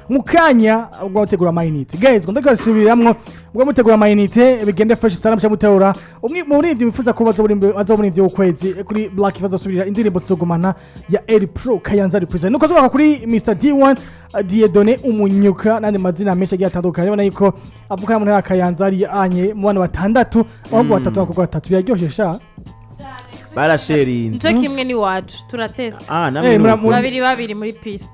Mu kanya ubwo mutegura amayinite, guys, ngo ndakasubiramwo, ubwo mutegura amayinite bigende fresh sana, muca mutegura umwe muri ivyo bifuza ko bazo muri ivyo ukwezi kuri Black bazosubira indirimbo Tuzogumana ya El Pro Kayanza represent. Nuko tugaruka kuri Mr D1, Dieudonné Umunyuka n'andi mazina menshi agiye atandukanye. Ubona yuko avuka mu ntara ya Kayanza, ari anye mu bana batandatu, ahubwo batatu, abakobwa batatu. Biraryoshe sha. Barasherinze. Nico kimwe n'iwacu, turatesa. Ah, namwe nuko. Babiri babiri muri piste.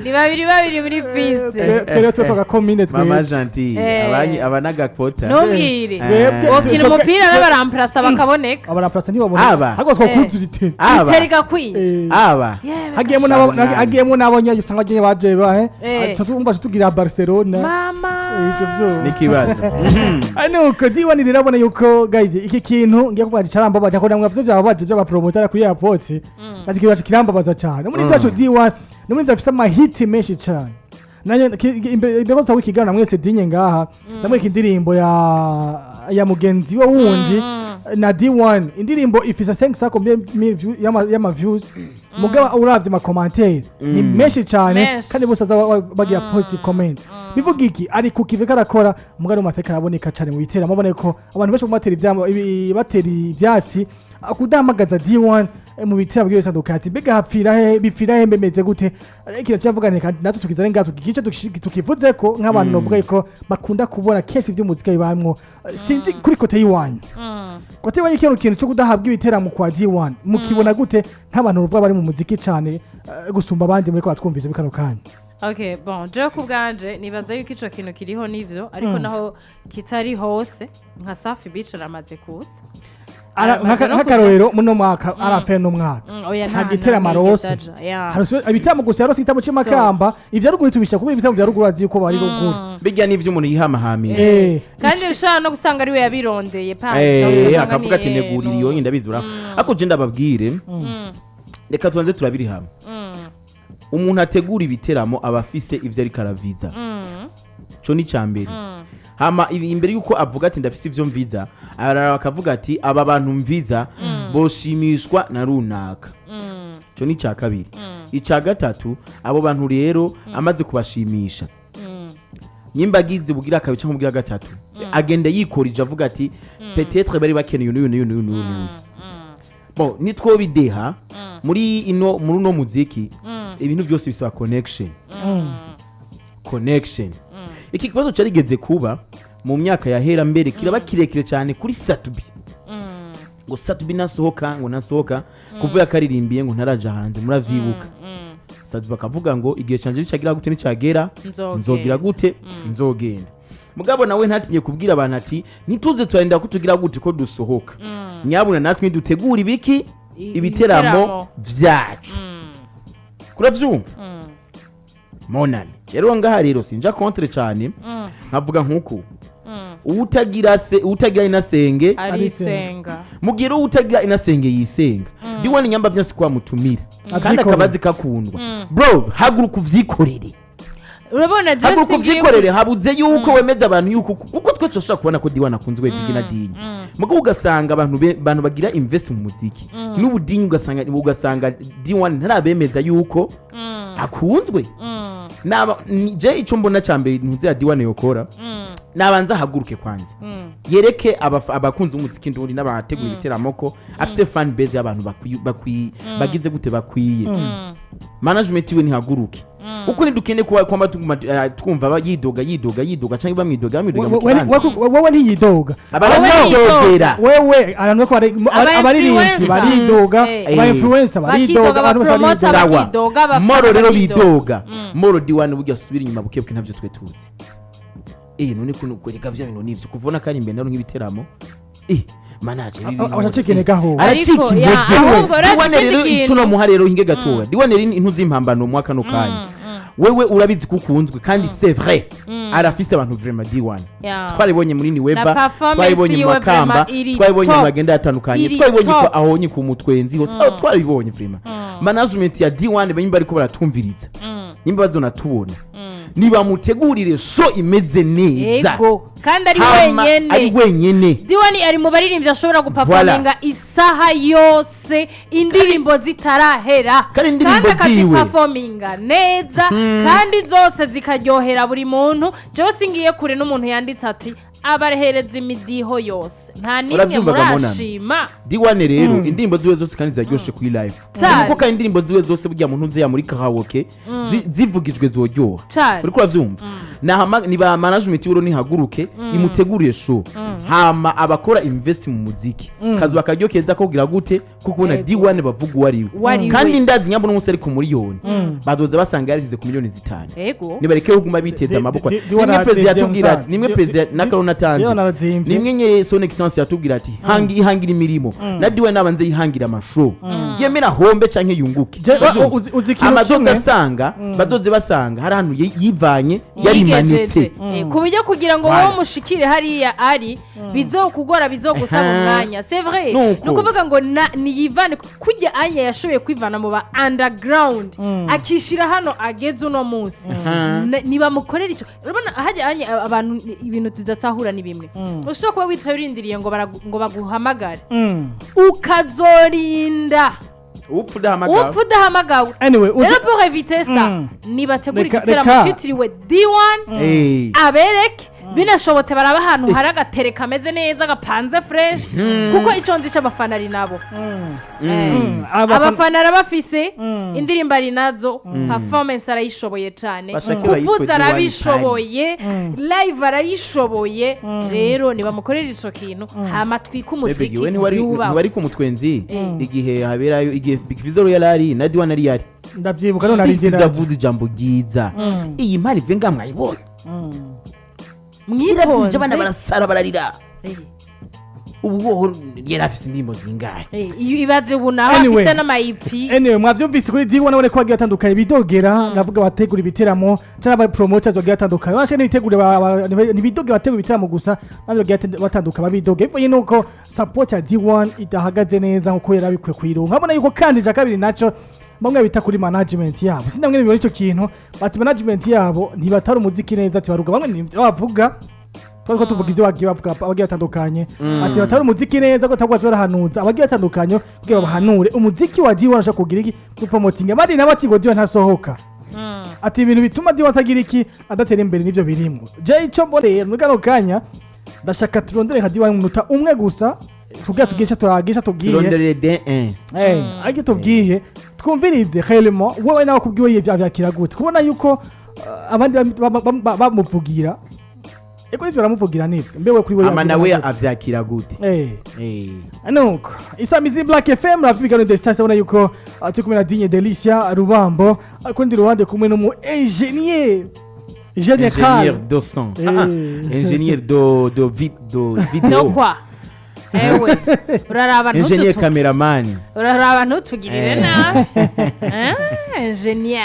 Ni babiri babiri muri piste. Twebwe twitwaga komine Mama twebwe. Gentille. Eh. Abanyi abanagakota. Ntumbwire. Twebwe Wokina umupira n'abaramplasa bakaboneka. Abaramplasa ntibabona. Aba. Ahubwo twakuzura iteri. Aba. Iteri igakwiye. Aba. Yewe. Hagiyemo hagiyemo n'abo nyine usanga bagiye baje ba Eh. Aca tugira Barcelona. Mama. Ivyo vyo. N'ikibazo. Nuko D1 rero abona yuko, guys, iki kintu ngiye kuvuga carambabaje, ko namwe bavyo byababaje by'abapromoter kuri airport, ati kibaje kirambabaza cyane muri byacu. D1 ni muri afise amahiti menshi cyane. Nanye imbere ko tutawe ikiganiro mwese dinye ngaha, ndamwereka indirimbo ya mugenzi we wundi na D1. Indirimbo ifise 500 combien mille y'ama views, mugabo uravye ama commentaire ni menshi cyane. Menshi. Kandi bose aza bagira positive comment. Bivuga iki? Ari ku kive karakora, mugabo mu mateka araboneka cyane mu biteramo. Abone ko abantu benshi batera ivyamo batera ivyatsi kudahamagaza D1 mu biteramo bigiye bitandukanye, ati mbega hapfira he, bipfira he, mbemeze gute? Ariko iracyavuga nti kandi natwe tukiza ngaha tukigice tukivuze ko nk'abantu novuga yuko bakunda kubona kenshi ivy'umuziki bibamwo. Sinzi kuri côté y'iwanyu, côté y'iwanyu kino kintu cyo kudahabwa ibiteramo kwa D1 mukibona gute, nk'abantu bavuga bari mu muziki cyane gusumba abandi muri ko batwumvise muri kano kanya? Okay, bon, jewe ku bwanje nibaza yuko ico kintu kiriho nivyo, ariko naho kitari hose. Nka Safi Beach aramaze kuza. Aramaze no kuja. Nk'akarorero muno mwaka arafe no mwaka Oya, nta giteramo arose. nigeze aja, yeah. Harose ibiteramo gusa, yarose igitabo c'Imakamba. Ivya ruguru tubisha kubera ibiteramo vya ruguru azi yuko bari ruguru. Bijya n'ibyo umuntu yihamahamira. Kandi ushobora no gusanga ariwe yabirondeye pa ugasanga akavuga ati negurira iyo ndabizi uraho. Ariko je ndababwire, reka tubanze turabiri hamwe. Umuntu ategura ibiteramo aba afise ivyo ariko araviza. Co ni ca mbere. Hama imbere yuko avuga ati ndafise ivyo mviza, araraba akavuga ati aba bantu mviza boshimishwa na runaka. Co ni ca kabiri. Ica gatatu, abo bantu rero amaze kubashimisha, nyimba agize bugira kabiri canke bugira gatatu, agenda yikorije avuga ati peut-être bari bakeneye uyu n'uyu n'uyu n'uyu n'uyu. Bon, nitwo bideha muri ino, muri uno muziki ibintu byose bisaba connection. Connection. Iki kibazo carigeze kuba mu myaka yahera, mbere kiraba kirekire cyane kuri Sat-B, ngo Sat-B nasohoka, ngo nasohoka kuvuga akaririmbiye ngo ntaraja hanze. Muravyibuka? Sat-B akavuga ngo igihe canje nicagira gute, nicagera Nzogenda. Nzogira gute, nzogenda. Mugabo nawe ntatinye kubwira abantu ati ntituze turarindira ko tugira gute, ko dusohoka. Nyabuna natwe dutegura ibiki, ibiteramo ibiteramo. vyacu. Kuravyumva? Monani, rero ngaha rero sinja contre cyane. Nkavuga nkuku uwutagira se, uwutagira inasenge arisenga. Mugira uwutagira inasenge yisenga. Ndiwani nyamba byose kwa mutumira kandi Avyikorera. akabazi kakundwa. Bro, haguruka uvyikorere. Urabona je Haguruka singiye uvyikorere. Habuze yuko wemeza abantu yuko, kuko twe turashobora kubona ko Diwana akunzwe bigi na Dinyi, mugabo ugasanga abantu abantu bagira invest mu muziki n'ubudinyi, ugasanga D1 ntarabemeza yuko akunzwe. Naba je ico mbona ca mbere ntuzi ya D1 yokora, nabanza ahaguruke kwanza, yereke abakunzi b'umuziki ndundi n'abategura ibiteramo ko afise fan base y'abantu bakwiye, bagize gute, bakwiye. Management iwe ntihaguruke, uko ntidukeneye kuba kwama tuguma twumva yidoga yidoga yidoga canke bamwidoga bamwidoga mu kibanza. Wewe ntiyidoga. Abaramwidogera. Wewe abantu ko Aba abaririmbyi influencer. baridoga, aba influencer baridoga, Bakidoga, abantu bose abapromoter baridoga. Sawa. bakidoga, abafana Moro rero bakidoga. bidoga. Moro D1 burya asubira inyuma buke buke, ntavyo twe tuzi. None kuno kwereka vya bintu nivyo kuvona kari imbere naro nk'ibiteramo manager ibi bintu Aracika intege ahubwo. Aracika Ariko, ya, intege. ahubwo rero D1 ikindi rero kintu. ico nomuha rero, hinge gatoya, D1 rero intu z'impambano mu kano kanya, wewe urabizi ko ukunzwe kandi c'est vrai, arafise abantu vraiment D1. Twaribonye muri Na Niweva, performance twaribonye mu yiwe Makamba, vraiment iri twaribonye mu top. magenda atandukanye, Iri twaribonye ko top. ahonye ku mutwenzi hose aho twaribonye vraiment. Management ya D1 banyimba bariko baratumviriza, nimba bazonatubona, Nibamutegurire show imeze neza. Ego, kandi ari Hama wenyene. Ari wenyene. D1 ari mu baririmbyi ashobora guperforminga isaha yose indirimbo zitarahera. Kandi indirimbo ziwe. Akaziperforminga neza, kandi zose zikaryohera buri muntu. Jewe singiye kure n'umuntu yanditse ati abahereza imidiho yose, nta n'imwe Uravyumva Gamona? murashima. D1 rero, indirimbo ziwe zose kandi ziraryoshe kuri live. Cane. Kuko kandi indirimbo ziwe zose, burya muntu nzeya muri karaoke zivugijwe zoryoha. Cane. Uriko uravyumva? Nahama niba management y'uro nihaguruke imutegurire show, hama abakora invest mu muziki kazuba akaryo keza ko kugira gute ko kubona Yego. D1 bavuga uwo ari we. Uwo ari we. Kandi ndazi nyambo n'umunsi ari ku miliyoni, bazoza basanga yarishyize ku miliyoni 5. Nibareke kuguma biteza amaboko. D1 Nimwe perezida arazimvye yatubwira ati musaza. nimwe perezida na Karona atanze D1 arazimvye. nimwe nye son excellence yatubwira ati hangi ihangira imirimo, na D1 nabanze yihangira amashow, yemera hombe canke yunguke. Uravyumva? Uzi ikintu Amazoza kimwe? asanga bazoze basanga hari ahantu yivanye yarimanitse. Yigejeje. Ku buryo kugira ngo Voilà. wowe umushikire hariya ari bizokugora, bizogusaba umwanya, c'est vrai. Nuko. Ni ukuvuga ngo niyivane kujya anya yashoboye kwivana mu ba underground, akishira hano ageze uno munsi. Nibamukorera icyo. Urabona hajya anya abantu ibintu tudatahura ni bimwe. Ushobora kuba wicaye urindiriye ngo ngo baguhamagare, ukazorinda Upfa udahamagara. Upfa udahamagawe. Anyway, Rero pour éviter ça, nibategura igiteramo citiriwe D1, abereke binashobotse baraba ahantu hari agatere kameze neza, gapanze fresh, kuko icyo nzi cy'abafana ari nabo. Abafana arabafise, indirimbo ari nazo, performance arayishoboye cyane, Bashake bayitwe kuvuza D1. arabishoboye, live arayishoboye. Rero nibamukorera ico kintu, hama twike umuziki Bebe, we ntiwari yubahwe. ntiwari ku mutwenzi igihe haberayo, igihe Big Fizzo yari ari na D1 ari yari Ndabyibuka none Big Fizzo arindira. avuze ijambo ryiza: "Iyi mpano ivuye ngaha mwayibonye, iravuje abana Mwitonze. barasara bararira." Ubu woho yari afise indirimbo zingahe? Iyo ibaze ubu naho Anyway. afise n'ama EP. Anyway, mwavyumvise kuri D1 nabone ko bagiye batandukanye bidogera. Ndavuga bategura ibiteramo cyangwa aba promoters bagiye batandukanye bashe n'ibitegura ntibidoge bategura ibiteramo gusa, nabyo bagiye batandukanye babidoge bivanye nuko support ya D1 idahagaze neza nkuko yari abikwiye kuyironka. Nkabona yuko kandi icya kabiri naco bamwe bita kuri management yabo, sinamwe bibona ico kintu, bati management yabo ntibatari umuziki neza, ati baruga bamwe nivyo bavuga, twari ko tuvuga ivyo bagiye bavuga abagiye batandukanye, ati batari umuziki neza ko tabwo barahanuza abagiye batandukanye kugira bahanure umuziki wa D1 ashaka kugira iki gupromotinga, abandi nabo ati ngo D1 ntasohoka, ati ibintu bituma D1 atagira iki, adatera imbere, nivyo birimwo. Je ico mbona rero muri kano kanya, ndashaka turondere nka D1 umunota umwe gusa kugira tugire ico turagisha tubwiye. Turonderere D1. Ariko tubwiye twumvirize réellement wowe nawe kubwiwe ivyo vyakira gute, kubona yuko abandi bamuvugira, eko nivyo baramuvugira nivyo, mbe we kuri we Ama yakira nawe gute? avyakira gute? Nuko Isamizi Black FM ravye ibiganiro The Stars, ubona yuko turi kumwe na Digne Delicia Rubambo, kundi ruhande kumwe n'umu ingénieur général. Ingénieur de son. Ah, ingénieur de vidéo. No kwa ewe uraraba Ingénieur ntututuke. cameraman. Uraraba ntutugirire nabi. Ingénieur.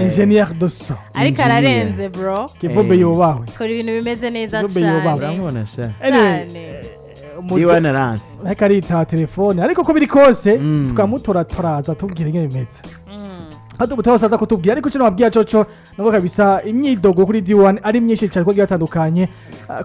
Ingénieur de son. Ariko Engineer. ararenze bro. Kivumbe yubahwe. Kora ibintu bimeze neza Kivumbe yubahwe. cyane. Uramubona sha? Anyway, Cyane. D1 aranse. Ariko aritaba telefone, ariko ko biri kose tukamutora turaza tubwira ingene bimeze. Hadi ubutaha aza kutubwira, ariko icyo nababwira coco nubwo kabisa imyidogo kuri D1 ari myinshi cyane kuko atandukanye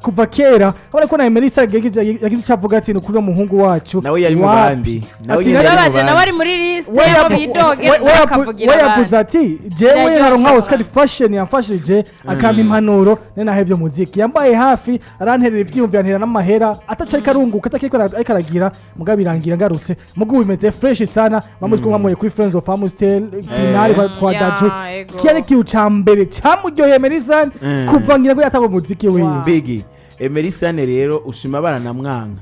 kuva kera, urabona ko na Emerisa yagize icyo avuga, ati ni ukuri uwo muhungu wacu Nawe yari mu wapi?" bandi. Nawe Ati, nyene yari mu Birababaje, nawe bandi. ari muri liste We yabo bidoge, bakavugira we yavuze abandi. ati jewe Biraryoshe naronka abantu. Oscar Fashion yamfashije akampa impanuro, ne nahevye muziki, yambaye hafi, aranterera ivyiyumviro, antera n'amahera ataca ariko arunguka atakiriko ariko aragira, mugabo birangira ngarutse mugo bimeze fresh sana. Bamwe twamwamuye kuri Friends of Amstel finale kwa Daju. Ego. Kiyari ikintu ca mbere camuryoheye Merisan kuva ngira ko yatanga umuziki wiwe. Wow. Bigi Emerisane rero ushima baranamwanka,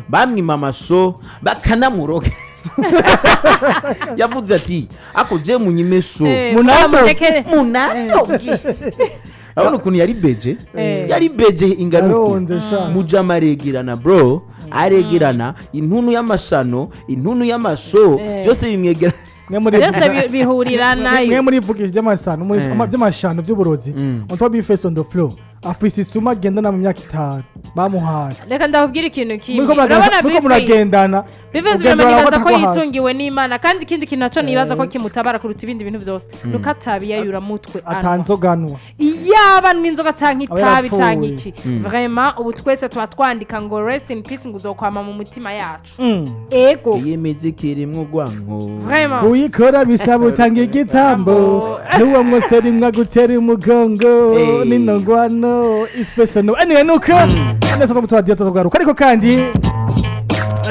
bamwima amasho, bakanamuroga. Yavuze ati ako je munyime show. Munando. Munandoge. Urabona ukuntu yari beje? Yari beje ingano uku. Yaronze sha. Mujama aregerana bro, aregerana intunu y'amashano, intunu y'amasho, byose bimwegera. Mwe muri Byose bihurira mwe nayo. muri vugisha by'amasano muri by'amashano by'uburozi. On top face on the floor afise isuma agendana mu myaka 5 bamuhaye. Reka ndakubwira ikintu kimwe. Muriko Urabona muriko Big Face muragendana. Bifesi Ugenda vraiment nibaza urabona ko ko hafi. yitungiwe n'Imana. Kandi ikindi kintu naco nibaza ko kimutabara kuruta ibindi bintu byose, nuko atabiyayura mutwe anywa. Atanzoganwa. Iyaba n'inzoga canke Aba itabi yarapfuye. canke iki, vraiment ubu twese tuba twandika ngo "Rest in peace", ngo uzokwama mu mutima yacu. Ego. Iyi miziki irimwo urwanko. Vraiment. Kuyikora bisaba utanga igitambo, n'uwo mwose rimwe agutera umugongo. Hey. Nino ngwano ispesono. Anyway, nuko neza zo mutwadiyo tuzogaruka, ariko kandi